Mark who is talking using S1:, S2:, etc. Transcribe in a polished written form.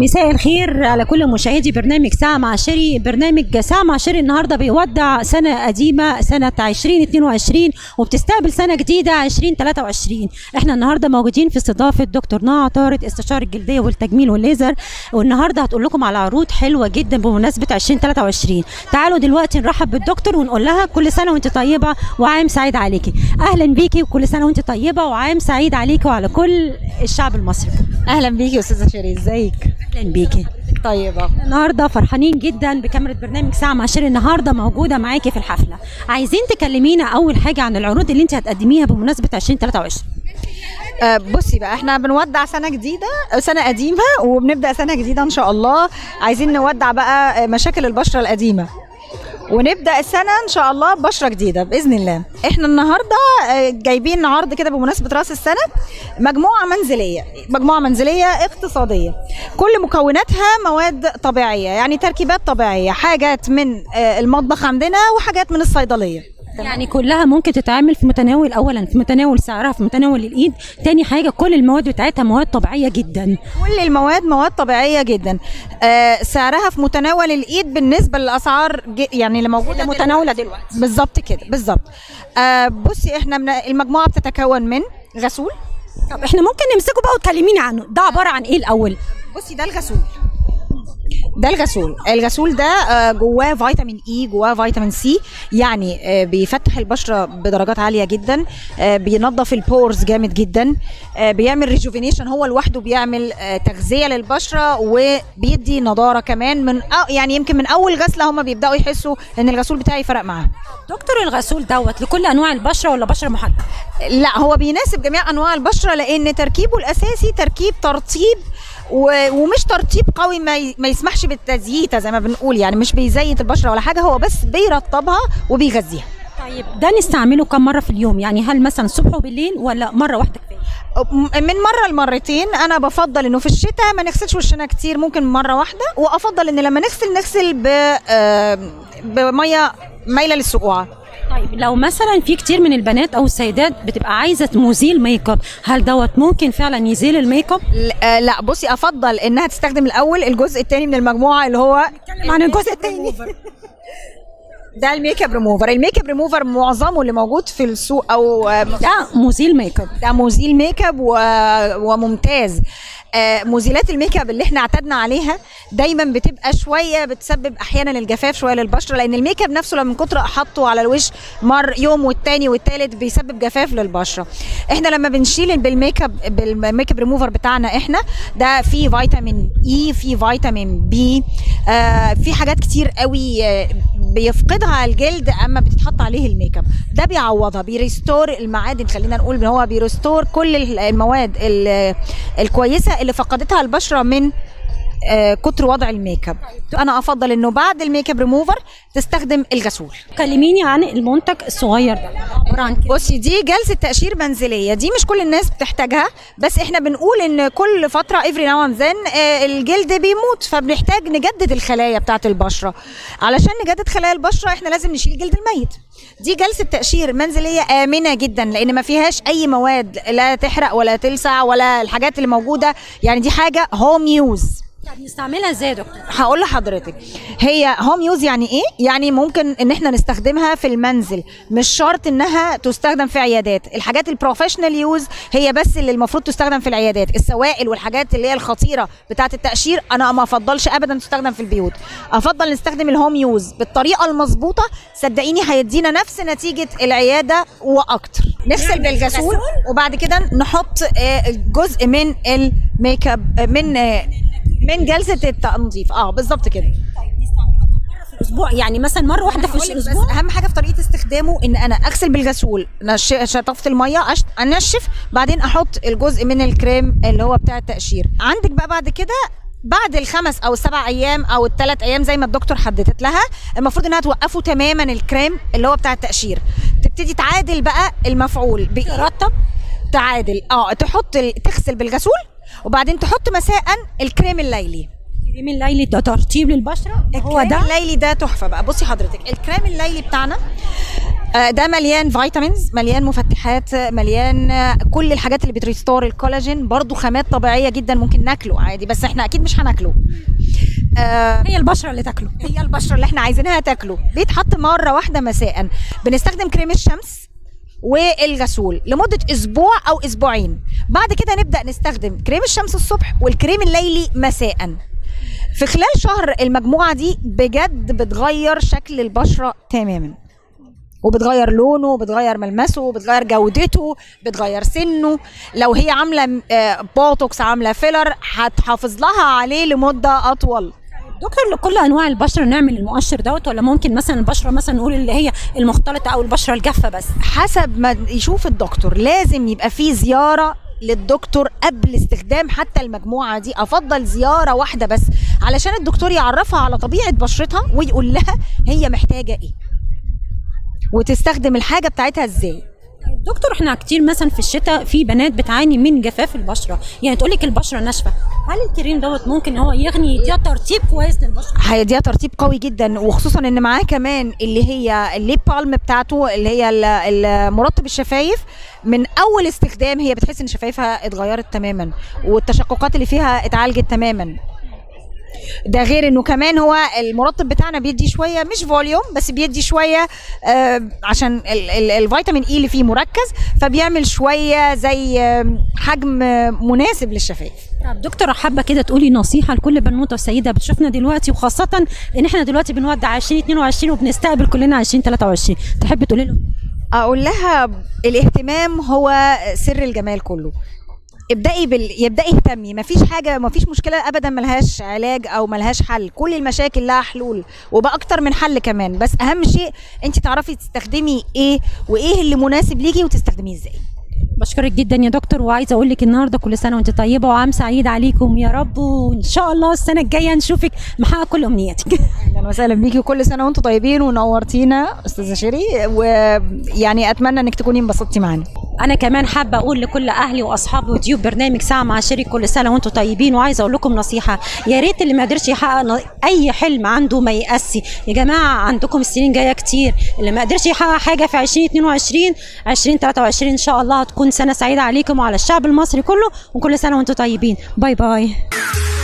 S1: مساء الخير على كل مشاهدي برنامج ساعة مع شيري. برنامج ساعة مع شيري النهاردة بيودع سنة قديمة سنة 2022 وبتستقبل سنة جديدة 2023. احنا النهاردة موجودين في استضافة دكتور نهى عطارد استشاري الجلدية والتجميل والليزر، والنهاردة هتقول لكم على عروض حلوة جدا بمناسبة 2023. تعالوا دلوقتي نرحب بالدكتور ونقول لها كل سنة وانت طيبة وعام سعيد عليكي. اهلا بيكي وكل سنة وانت طيبة وعام سعيد عليكي وعلى كل الشعب المصري.
S2: اهلا بيكي يا استاذه شيرين، ازيك؟
S1: اهلا بيكي.
S2: طيبة.
S1: النهارده فرحانين جدا بكاميرا برنامج ساعة مع شيرين النهارده موجودة معاكي في الحفلة. عايزين تكلمينا اول حاجة عن العروض اللي انت هتقدميها بمناسبة 2023.
S2: بصي بقى، احنا بنودع سنة جديدة، سنة قديمة، وبنبدا سنة جديدة ان شاء الله. عايزين نودع بقى مشاكل البشرة القديمة ونبدا السنة ان شاء الله ببشره جديدة باذن الله. احنا النهارده جايبين عرض كده بمناسبة راس السنة، مجموعة منزلية، مجموعة منزلية اقتصادية، كل مكوناتها مواد طبيعية، يعني تركيبات طبيعية، حاجات من المطبخ عندنا وحاجات من الصيدلية.
S1: يعني كلها ممكن تتعمل في متناول، اولا في متناول سعرها، في متناول الايد، تاني حاجة كل المواد بتاعتها مواد طبيعية جدا.
S2: كل المواد مواد طبيعية جدا، سعرها في متناول الايد بالنسبة للاسعار يعني اللي موجودة
S1: متناوله دلوقتي.
S2: بالظبط كده، بالظبط. بصي، احنا المجموعة بتتكون من غسول.
S1: طب احنا ممكن نمسكه بقى وتكلميني عنه، ده عبارة عن ايه الاول؟
S2: بصي، ده الغسول، ده الغسول، الغسول ده جواه فيتامين E، جواه فيتامين C، يعني بيفتح البشرة بدرجات عالية جدا، بينظف ال pores جامد جدا، بيعمل rejuvenation، هو لوحده بيعمل تغذية للبشره وبيدي نضاره كمان من يعني يمكن من اول غسله هم بيبداوا يحسوا ان الغسول بتاعي فرق معاهم.
S1: دكتور، الغسول دوت لكل انواع البشرة ولا بشره محددة؟
S2: لا، هو بيناسب جميع انواع البشرة لان تركيبه الاساسي تركيب ترطيب ومش ترطيب قوي ما يسمحش بالتزييته زي ما بنقول، يعني مش بيزيت البشرة ولا حاجة، هو بس بيرطبها وبيغذيها.
S1: طيب ده نستعمله كم مرة في اليوم؟ يعني هل مثلا الصبح وبالليل ولا مرة واحدة كفاية؟
S2: من مرة لمرتين. انا بفضل انه في الشتاء ما نغسلش وشنا كتير، ممكن مرة واحدة، وافضل ان لما نغسل نغسل ب آه، بميه مايلة للسقوعه.
S1: طيب لو مثلا في كتير من البنات او السيدات بتبقى عايزه مزيل make up، هل دوت ممكن فعلا يزيل الميك اب؟
S2: لا، بصي، افضل انها تستخدم الاول الجزء الثاني من المجموعة اللي هو
S1: عن الجزء الثاني.
S2: ده الميك اب ريموفر. الميك اب ريموفر معظمه اللي موجود في السوق او
S1: ده مزيل make up.
S2: ده مزيل make up وممتاز. مزيلات الميك اب اللي احنا اعتدنا عليها دايما بتبقى شوية بتسبب احيانا الجفاف شوية للبشره، لان الميك اب نفسه لما من كتر حطه على الوش مر يوم والتاني والتالت بيسبب جفاف للبشره. احنا لما بنشيل بالميك اب ريموفر بتاعنا احنا ده فيه فيتامين E، فيه فيتامين B، في حاجات كتير قوي بيفقدها الجلد اما بتتحط عليه الميك اب، ده بيعوضها، بي restore المعادن، خلينا نقول ان هو بي restore كل المواد الكويسة اللي فقدتها البشرة من كتر وضع الميك اب. انا افضل انه بعد الميك اب ريموفر تستخدم الغسول.
S1: كلميني عن المنتج الصغير ده، عبارة عن كده؟
S2: بصي، دي جلسه تقشير منزلية، دي مش كل الناس بتحتاجها، بس احنا بنقول ان كل فترة every now and then الجلد بيموت، فبنحتاج نجدد الخلايا بتاعه البشرة. علشان نجدد خلايا البشرة احنا لازم نشيل الجلد الميت. دي جلسه تقشير منزلية امنه جدا لان ما فيهاش اي مواد لا تحرق ولا تلسع ولا الحاجات اللي موجودة، يعني دي حاجة home use.
S1: طب نستعملها ازاي يا دكتور؟
S2: هقول لحضرتك هي home use يعني ايه. يعني ممكن ان احنا نستخدمها في المنزل، مش شرط انها تستخدم في عيادات. الحاجات ال professional use هي بس اللي المفروض تستخدم في العيادات، السوائل والحاجات اللي هي الخطيرة بتاعه التقشير انا ما افضلش ابدا تستخدم في البيوت. افضل نستخدم ال home use بالطريقة المظبوطه، صدقيني هيدينا نفس نتيجة العيادة واكتر. نغسل بالغسول وبعد كده نحط جزء من الميك اب من جلسه التنظيف، بالظبط كده.
S1: في الاسبوع يعني مثلا مرة واحدة في
S2: هقولك بس
S1: الاسبوع؟
S2: اهم حاجة في طريقه استخدامه ان انا اغسل بالغسول، شطفت المية، انشف، بعدين احط الجزء من الكريم اللي هو بتاع التقشير. عندك بقى بعد كده بعد ال5 او ال7 ايام او ال3 ايام زي ما الدكتور حددت لها، المفروض انها توقفه تماما الكريم اللي هو بتاع التقشير، تبتدي تعادل بقى المفعول.
S1: ترطب،
S2: تعادل، تحط تغسل بالغسول وبعدين تحط مساء الكريم الليلي.
S1: الكريم الليلي ده ترطيب للبشره؟ هو
S2: الكريم
S1: ده
S2: الليلي ده تحفة بقى. بصي حضرتك، الكريم الليلي بتاعنا ده مليان vitamins، مليان مفتحات، مليان كل الحاجات اللي بت restore الكولاجين، برضو خامات طبيعية جدا، ممكن ناكله عادي، بس احنا اكيد مش هناكله.
S1: هي البشرة اللي تاكله.
S2: هي البشرة اللي احنا عايزينها تاكله. بيتحط مرة واحدة مساء. بنستخدم كريم الشمس والغسول لمدة اسبوع او اسبوعين، بعد كده نبدا نستخدم كريم الشمس الصبح والكريم الليلي مساء. في خلال شهر المجموعة دي بجد بتغير شكل البشرة تماما، وبتغير لونه، وبتغير ملمسه، وبتغير جودته، بتغير سنة. لو هي عامله بوتوكس، عامله filler، هتحافظ لها عليه لمدة اطول.
S1: دكتور، لكل انواع البشرة نعمل المؤشر دوت، ولا ممكن مثلا البشرة مثلا نقول اللي هي المختلطة او البشرة الجافه بس؟
S2: حسب ما يشوف الدكتور، لازم يبقى في زيارة للدكتور قبل استخدام حتى المجموعة دي. افضل زيارة واحدة بس علشان الدكتور يعرفها على طبيعة بشرتها ويقول لها هي محتاجه ايه وتستخدم الحاجة بتاعتها ازاي.
S1: دكتور، احنا كتير مثلا في الشتاء في بنات بتعاني من جفاف البشرة، يعني تقول لك البشرة ناشفة، هل الكريم دوت ممكن هو يغني يديها ترطيب كويس للبشره؟
S2: هيديها ترطيب قوي جدا، وخصوصا ان معاه كمان اللي هي ال lip balm بتاعته، اللي هي المرطب الشفايف. من اول استخدام هي بتحس ان شفايفها اتغيرت تماما، والتشققات اللي فيها اتعالجت تماما. ده غير انه كمان هو المرطب بتاعنا بيدي شوية، مش volume بس بيدي شوية، عشان الفيتامين E اللي فيه مركز، فبيعمل شوية زي حجم مناسب للشفايف.
S1: طب دكتور، حابة كده تقولي نصيحة لكل بنوته وسيده بتشوفنا دلوقتي، وخاصة ان احنا دلوقتي بنودع 2022 وبنستقبل كلنا 2023، تحب تقولي لهم؟
S2: اقول لها الاهتمام هو سر الجمال كله. ابدأي اهتمي، مفيش حاجة، مفيش مشكلة ابدا ملهاش علاج او ملهاش حل، كل المشاكل لها حلول وبأكتر من حل كمان، بس اهم شيء انت تعرفي تستخدمي ايه وايه اللي مناسب ليكي وتستخدميه ازاي.
S1: بشكرك جدا يا دكتور، وعايزه اقول لك النهارده كل سنة وانت طيبة وعام سعيد عليكم يا رب، وان شاء الله السنة الجاية نشوفك محقق كل امنياتك.
S2: اهلا وسهلا بيكي، وكل سنة وانتم طيبين، ونورتينا استاذه شيري، ويعني اتمنى انك تكوني انبسطتي معانا.
S1: انا كمان حابة اقول لكل اهلي واصحابي وضيوف برنامج ساعة مع شيري كل سنة وانتم طيبين، وعايزه اقول لكم نصيحة، يا ريت اللي ما قدرش يحقق اي حلم عنده ما يأسي يا جماعة، عندكم السنين جاية كتير، اللي ما قدرش يحقق حاجة في 2022 2023 ان شاء الله هتكون سنة سعيدة عليكم وعلى الشعب المصري كله، وكل سنة وانتم طيبين. bye bye.